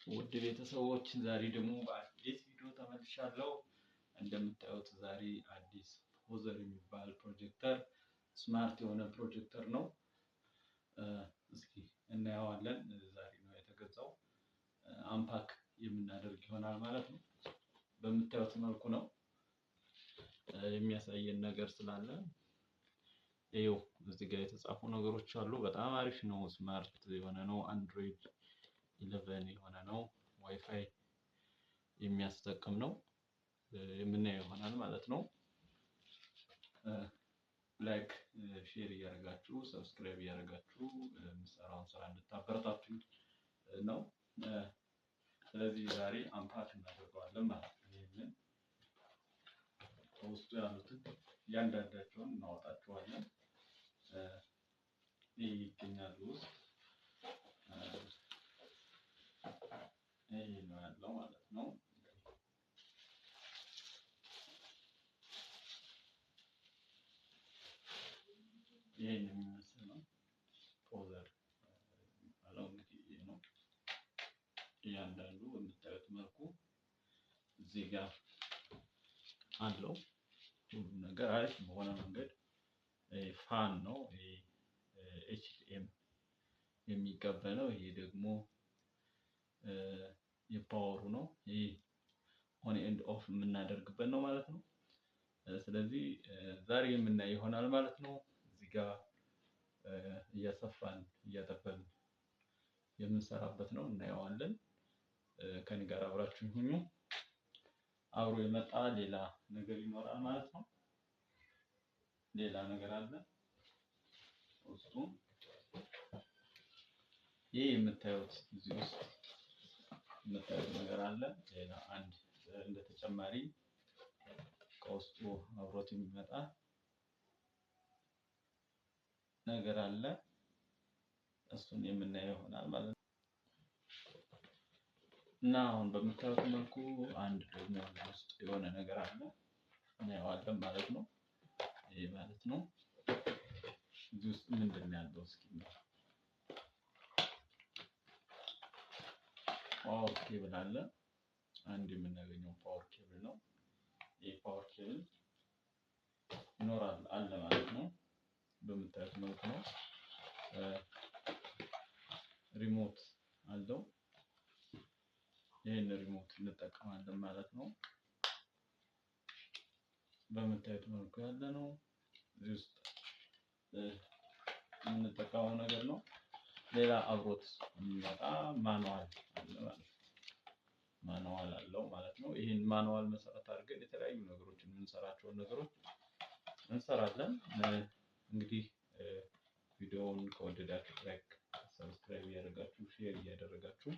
ውድ ቤተሰቦች፣ ዛሬ ደግሞ በአዲስ ቪዲዮ ተመልሻለሁ። እንደምታዩት ዛሬ አዲስ ፖዘር የሚባል ፕሮጀክተር፣ smart የሆነ ፕሮጀክተር ነው። እስኪ እናየዋለን። ዛሬ ነው የተገዛው። Unpack የምናደርግ ይሆናል ማለት ነው። በምታዩት መልኩ ነው፣ የሚያሳየን ነገር ስላለ ይኸው እዚህ ጋር የተጻፉ ነገሮች አሉ። በጣም አሪፍ ነው። Smart የሆነ ነው። Android 11 የሆነ ነው። ዋይፋይ የሚያስጠቅም ነው። የምናየው ይሆናል ማለት ነው። Like፣ share እያደረጋችሁ፣ subscribe እያደረጋችሁ የምሰራውን ስራ እንድታበረታቱኝ ነው። ስለዚህ ዛሬ unpack እናደርገዋለን ማለት ነው። ይህንን ከውስጡ ያሉትን እያንዳንዳቸውን እናወጣቸዋለን። ይህ ይገኛሉ ውስጥ፣ ይህ ነው ያለው ማለት ነው። ይሄን የሚመስል ነው። ፖዘር የሚባለው እንግዲህ ይሄ ነው። እያንዳንዱ በምታዩት መልኩ እዚህ ጋር አለው። ሁሉም ነገር አሪፍ በሆነ መንገድ fan ነው። HDM የሚቀበል ነው። ይሄ ደግሞ የ power ኡ ነው። ይሄ on and off የምናደርግበት ነው ማለት ነው። ስለዚህ ዛሬ የምናየው ይሆናል ማለት ነው። እዚህ ጋር እያሰፋን እያጠበብን የምንሰራበት ነው። እናየዋለን። ከኔ ጋር አብራችሁ ሁኑ። አብሮ የመጣ ሌላ ነገር ይኖራል ማለት ነው። ሌላ ነገር አለ ውስጡ። ይህ የምታዩት እዚህ ውስጥ የምታዩት ነገር አለ። ሌላ አንድ እንደ ተጨማሪ ከውስጡ አብሮት የሚመጣ ነገር አለ። እሱን የምናየው ይሆናል ማለት ነው። እና አሁን በምታዩት መልኩ አንድ ደግሞ ውስጥ የሆነ ነገር አለ፣ እናየዋለን ማለት ነው። ይሄ ማለት ነው። እዚህ ውስጥ ምንድን ነው ያለው? እስኪ power cable አለ። አንድ የምናገኘው power cable ነው። ይህ power cable ይኖራል አለ ማለት ነው። በምታዩት መልኩ ነው። Remote አለው። ይህን remote እንጠቀማለን ማለት ነው። በምታዩት መልኩ ያለ ነው። እዚህ ውስጥ የምንጠቀመው ነገር ነው። ሌላ አብሮት የሚመጣ manual አለ ማለት ነው። Manual አለው ማለት ነው። ይህን manual መሰረት አድርገን የተለያዩ ነገሮችን፣ የምንሰራቸውን ነገሮች እንሰራለን። እንግዲህ ቪዲዮውን ከወደዳችሁ like፣ subscribe እያደረጋችሁ፣ share እያደረጋችሁ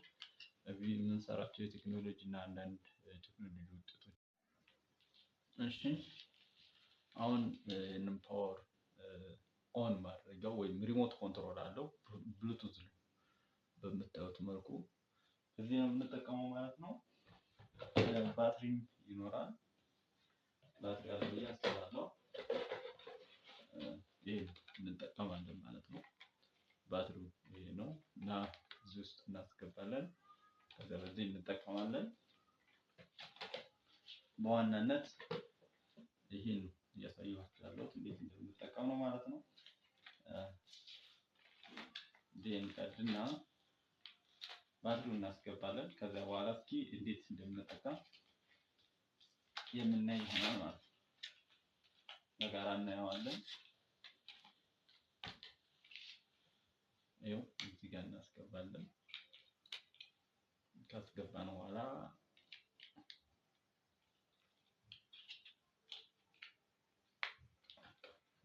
የምንሰራቸው የቴክኖሎጂ እና አንዳንድ ቴክኖሎጂ ውጤቶች። እሺ፣ አሁን ይህንን power on ማድረጊያው ወይም remote control አለው። ብሉቱዝ ነው። በምታዩት መልኩ እዚህ ነው የምንጠቀመው ማለት ነው። ባትሪም ይኖራል። ባትሪ አለ ብዬ አስባለሁ። ይሄ እንጠቀማለን ማለት ነው። ባትሪው ይሄ ነው እና እዚህ ውስጥ እናስገባለን። ከዛ በዚህ እንጠቀማለን። በዋናነት ይሄን እያሳየኋችሁ ያለሁት እንዴት እንደምንጠቀም ነው ማለት ነው። ይሄን ቀድና ባትሪው እናስገባለን። ከዛ በኋላ እስኪ እንዴት እንደምንጠቀም የምናይ ይሆናል ማለት ነው። በጋራ እናየዋለን። ይኸው እዚህ ጋር እናስገባለን። ካስገባን በኋላ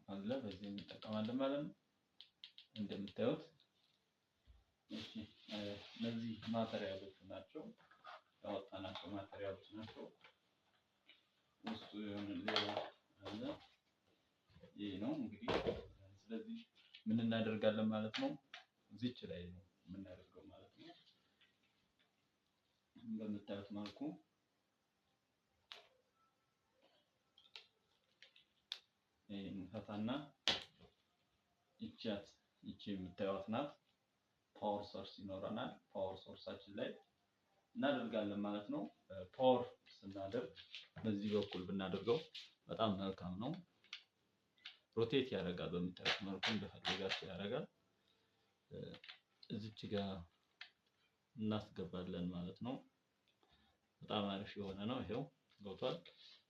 አለ፣ በዚህ እንጠቀማለን ማለት ነው። እንደምታዩት እሺ፣ እነዚህ ማቴሪያሎቹ ናቸው፣ ያወጣናቸው ማቴሪያሎች ናቸው። ውስጡ የሆነ ሌላ አለ። ይህ ነው እንግዲህ። ስለዚህ ምን እናደርጋለን ማለት ነው? እዚች ላይ ነው የምናደርገው ማለት ነው። በምታዩት መልኩ እንፈታና ይቻት ይቺ የምታዩት ናት። Power source ይኖረናል። Power source ኣችን ላይ እናደርጋለን ማለት ነው። Power ስናደርግ በዚህ በኩል ብናደርገው በጣም መልካም ነው። Rotate ያደርጋል፣ በምታዩት መልኩ እንደፈለጋችሁ ያደርጋል። እዚች ጋር እናስገባለን ማለት ነው። በጣም አሪፍ የሆነ ነው። ይሄው ገብቷል።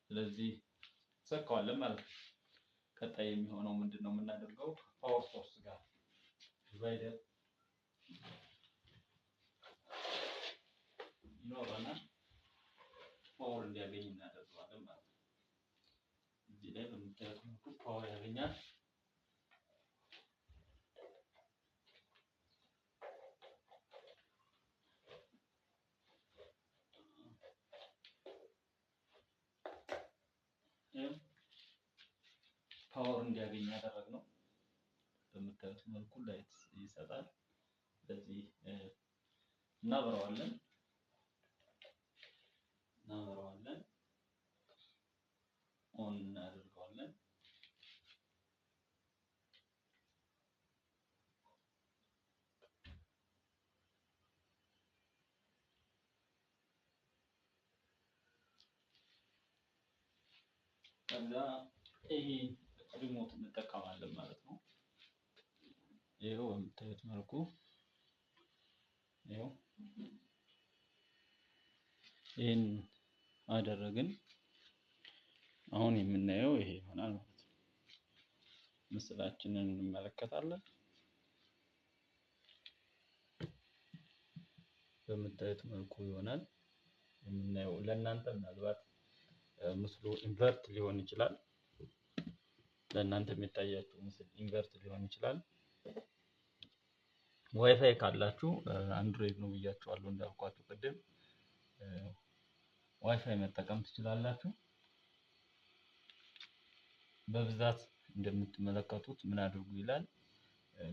ስለዚህ ሰካዋለን ማለት ነው። ቀጣይ የሚሆነው ምንድን ነው የምናደርገው? Power source ጋር divider ይኖረናል። Power እንዲያገኝ እናደርገዋለን ማለት ነው። እዚህ ላይ በምታዩት መልኩ power ያገኛል። Power እንዲያገኝ ያደረግነው በምታዩት መልኩ light ይሰጣል። ስለዚህ እናበራዋለን እናበራዋለን on እናደርገዋለን። ከዛ ይሄ remote እንጠቀማለን ማለት ነው። ይኸው በምታዩት መልኩ ይኸው ይህን አደረግን። አሁን የምናየው ይሄ ይሆናል ማለት ነው። ምስላችንን እንመለከታለን። በምታዩት መልኩ ይሆናል የምናየው። ለእናንተ ምናልባት ምስሉ invert ሊሆን ይችላል። ለእናንተ የሚታያችሁ ምስል invert ሊሆን ይችላል። ዋይፋይ ካላችሁ፣ Android ነው ብያችኋለሁ እንዳልኳችሁ ቅድም፣ ዋይፋይ መጠቀም ትችላላችሁ። በብዛት እንደምትመለከቱት ምን አድርጉ ይላል።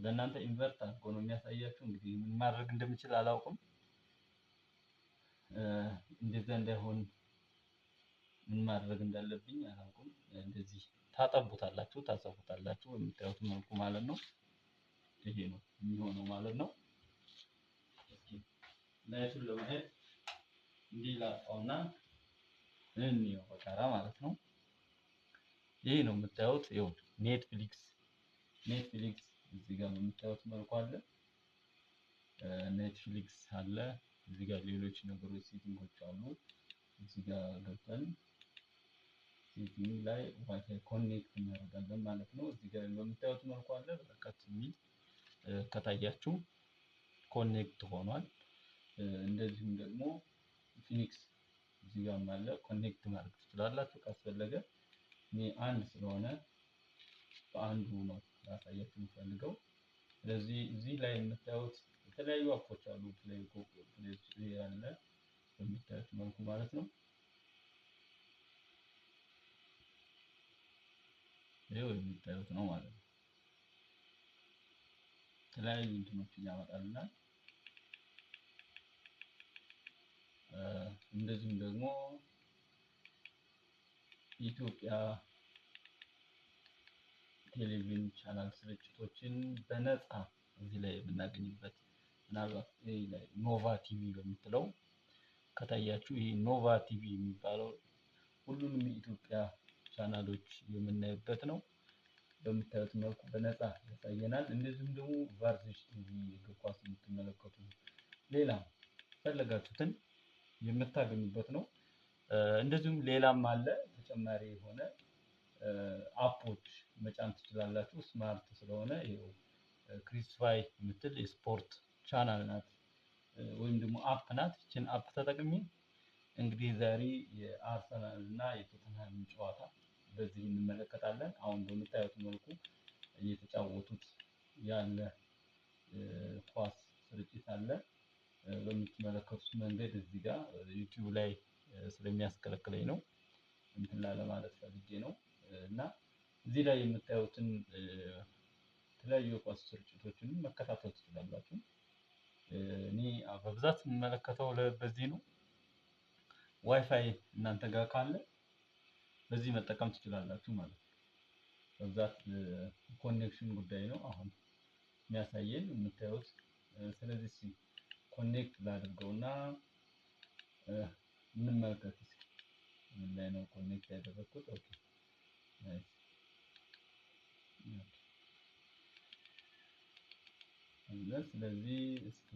ለእናንተ invert አድርጎ ነው የሚያሳያችሁ። እንግዲህ ምን ማድረግ እንደምችል አላውቅም። እንደዛ እንዳይሆን ምን ማድረግ እንዳለብኝ አላውቅም። እንደዚህ ታጠቡታላችሁ፣ ታሰፉታላችሁ በምታዩት መልኩ ማለት ነው። ይሄ ነው የሚሆነው ማለት ነው። እስኪ light ኡን ለማየት እንዲህ ላጥፋውና እንየው በጋራ ማለት ነው። ይሄ ነው የምታዩት። ይኸው Netflix እዚህ ጋር በምታዩት መልኩ አለ። Netflix አለ። እዚህ ጋር ሌሎች ነገሮች setting ኦች አሉ። እዚህ ጋር ገብተን setting ላይ WiFi connect እናደርጋለን ማለት ነው። እዚህ ጋር በምታዩት መልኩ አለ። በረከት የሚል ከታያችሁ connect ሆኗል። እንደዚሁም ደግሞ ፊኒክስ እዚህ ጋርም አለ። Connect ማድረግ ትችላላችሁ ካስፈለገ። እኔ አንድ ስለሆነ በአንዱ ነው ላሳያችሁ የምፈልገው። ስለዚህ እዚህ ላይ የምታዩት የተለያዩ app ኦች አሉ። Play አለ በምታዩት መልኩ ማለት ነው። ይኸው የምታዩት ነው ማለት ነው። የተለያዩ እንትኖችን ያመጣልናል። እንደዚሁም ደግሞ የኢትዮጵያ ቴሌቪዥን ቻናል ስርጭቶችን በነፃ እዚህ ላይ የምናገኝበት፣ ምናልባት ይህ ላይ ኖቫ ቲቪ በምትለው ከታያችሁ፣ ይህ ኖቫ ቲቪ የሚባለው ሁሉንም የኢትዮጵያ ቻናሎች የምናይበት ነው። በምታዩት መልኩ በነፃ ያሳየናል። እንደዚሁም ደግሞ ቫርዚሽ ቲቪ እግር ኳስ የምትመለከቱ፣ ሌላ ፈለጋችሁትን የምታገኙበት ነው። እንደዚሁም ሌላም አለ፣ ተጨማሪ የሆነ app ኦች መጫን ትችላላችሁ። Smart ስለሆነ ይኸው ክሪስፋይ የምትል የስፖርት ቻናል ናት ወይም ደግሞ app ናት። ይችን app ተጠቅሜ እንግዲህ ዛሬ የአርሰናል እና የቶተንሃም ጨዋታ በዚህ እንመለከታለን። አሁን በምታዩት መልኩ እየተጫወቱት ያለ ኳስ ስርጭት አለ። በምትመለከቱት መንገድ እዚህ ጋር YouTube ላይ ስለሚያስከለክለኝ ነው እንትን ላለማለት ፈልጌ ነው። እና እዚህ ላይ የምታዩትን የተለያዩ የኳስ ስርጭቶችን መከታተል ትችላላችሁ። እኔ በብዛት የምመለከተው በዚህ ነው። ዋይፋይ እናንተ ጋር ካለ በዚህ መጠቀም ትችላላችሁ ማለት ነው። በብዛት connection ጉዳይ ነው አሁን የሚያሳየን የምታዩት። ስለዚህ connect ላድርገውና እንመልከት እስኪ ምን ላይ ነው connect ያደረኩት? Okay nice። ስለዚህ እስኪ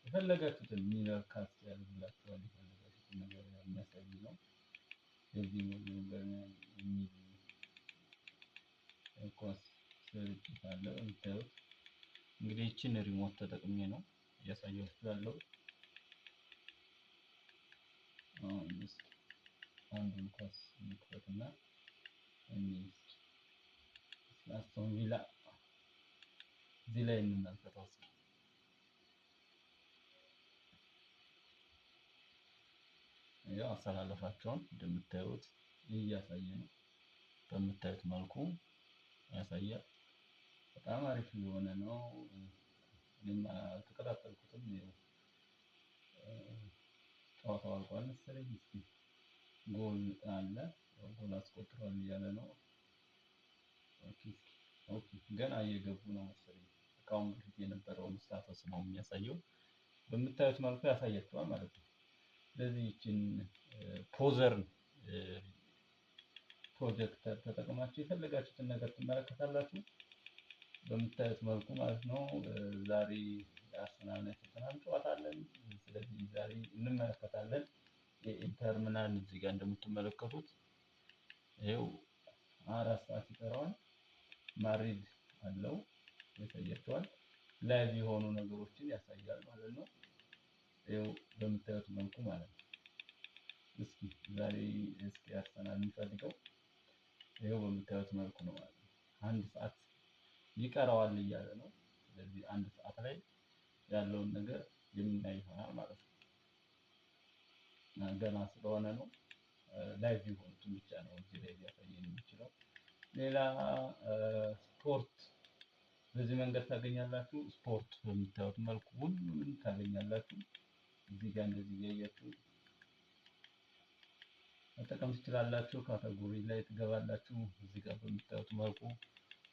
የፈለጋችሁትን mirror cast ያደርግላችኋል። የፈለጋችሁትን ነገር የሚያሳይ ነው። የዚህ የሚል ኳስ ስርጭት አለ። የምታዩት እንግዲህ ይችን remote ተጠቅሜ ነው እያሳየኋችሁ ያለው። አሁን እስኪ አንዱን ኳስ እንክፈትና እስኪ አስቶን ቪላ እዚህ ላይ እንመልከተው እስኪ። ያው አሰላለፋቸውን እንደምታዩት እያሳየ ነው። በምታዩት መልኩ ያሳያል። በጣም አሪፍ የሆነ ነው። እኔም አልተከታተልኩትም። ጨዋታው አልቋል መሰለኝ። እስኪ ጎል አለ፣ ጎል አስቆጥሯል እያለ ነው። Okay okay፣ ገና እየገቡ ነው መሰለኝ። ከአሁን በፊት የነበረውን status ነው የሚያሳየው። በምታዩት መልኩ ያሳያቸዋል ማለት ነው። ስለዚህ ይችን ፖዘርን ፕሮጀክተር ተጠቅማችሁ የፈለጋችሁትን ነገር ትመለከታላችሁ በምታዩት መልኩ ማለት ነው። ዛሬ የአርሰናል እና የቶተንሃም ጨዋታ አለን። ስለዚህ ዛሬ እንመለከታለን። የኢንተር ሚላን እዚህ ጋር እንደምትመለከቱት ይኸው 4 ሰዓት ይቀረዋል። ማድሪድ አለው ያሳያቸዋል። live የሆኑ ነገሮችን ያሳያል ማለት ነው። ይኸው በምታዩት መልኩ ማለት ነው። እስኪ ዛሬ እስኪ አርሰናል የሚፈልገው ይኸው በምታዩት መልኩ ነው ማለት ነው። 1 ሰዓት ይቀረዋል እያለ ነው። ስለዚህ 1 ሰዓት ላይ ያለውን ነገር የምናይ ይሆናል ማለት ነው። ገና ስለሆነ ነው live የሆኑትን ብቻ ነው እዚህ ላይ ሊያሳየን የሚችለው። ሌላ ስፖርት በዚህ መንገድ ታገኛላችሁ። ስፖርት በምታዩት መልኩ ሁሉንም ታገኛላችሁ። እዚህ ጋር እንደዚህ እያያችሁ መጠቀም ትችላላችሁ። category ላይ ትገባላችሁ። እዚህ ጋር በምታዩት መልኩ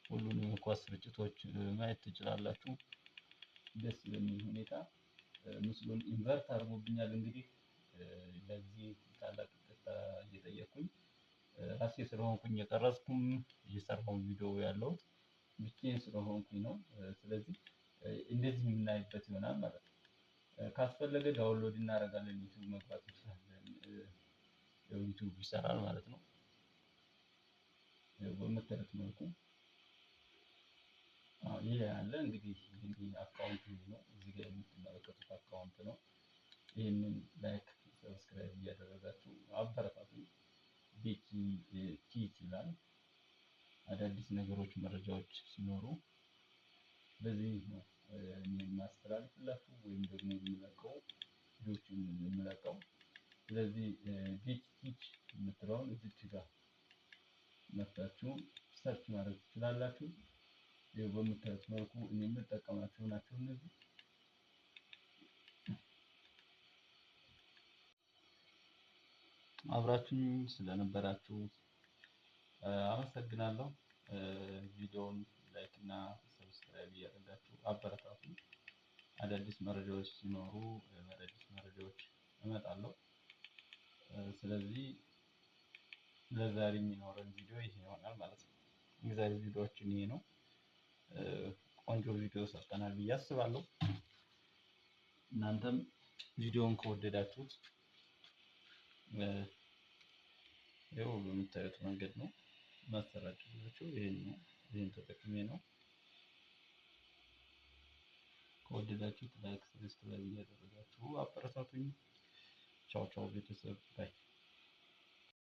ሁሉንም የኳስ ስርጭቶች ማየት ትችላላችሁ። ደስ በሚል ሁኔታ ምስሉን invert አድርጎብኛል። እንግዲህ ለዚህ ታላቅ ይቅርታ እየጠየኩኝ ራሴ ስለሆንኩኝ የቀረጽኩም እየሰራሁ ቪዲዮ ያለሁት ብቻዬን ስለሆንኩኝ ነው። ስለዚህ እንደዚህ የምናይበት ይሆናል ማለት ነው። ካስፈለገ download እናደርጋለን። ዩቲዩብ መግባት እንችላለን። ዩቲዩብ ይሰራል ማለት ነው። በምታዩት መልኩ ይሄ ያለ እንግዲህ ይሄ account ነው። እዚህ ጋር የምትመለከቱት account ነው። ይሄንን like፣ subscribe እያደረጋችሁ አበረታቱኝ። ቤኪ ቲች ይላል። አዳዲስ ነገሮች መረጃዎች ሲኖሩ በዚህ ነው እኔ የማስተላልፍላችሁ ወይም ደግሞ የምለቀው ቪዲዮዎችን የምለቀው። ስለዚህ ቤኪ ቲች የምትለውን እዚች ጋር መጥታችሁ search ማድረግ ትችላላችሁ። ይኸው በምታዩት መልኩ እኔ የምጠቀማቸው ናቸው እነዚህ። አብራችሁኝ ስለነበራችሁ አመሰግናለሁ። ቪዲዮውን like እና subscribe እያደረጋችሁ አበረታቱኝ። አዳዲስ መረጃዎች ሲኖሩ አዳዲስ መረጃዎች እመጣለሁ። ስለዚህ ለዛሬ የሚኖረን ቪዲዮ ይሄ ይሆናል ማለት ነው። የዛሬ ቪዲዮአችን ይሄ ነው። ቆንጆ ቪዲዮ ሰርተናል ብዬ አስባለሁ። እናንተም ቪዲዮውን ከወደዳችሁት ይኸው በምታዩት መንገድ ነው ማሰራጨላችሁ። ይሄን ነው፣ ይሄን ተጠቅሜ ነው። ከወደዳችሁት like፣ subscribe እያደረጋችሁ አበረታቱኝ። ቻው ቻው ቤተሰብ bye።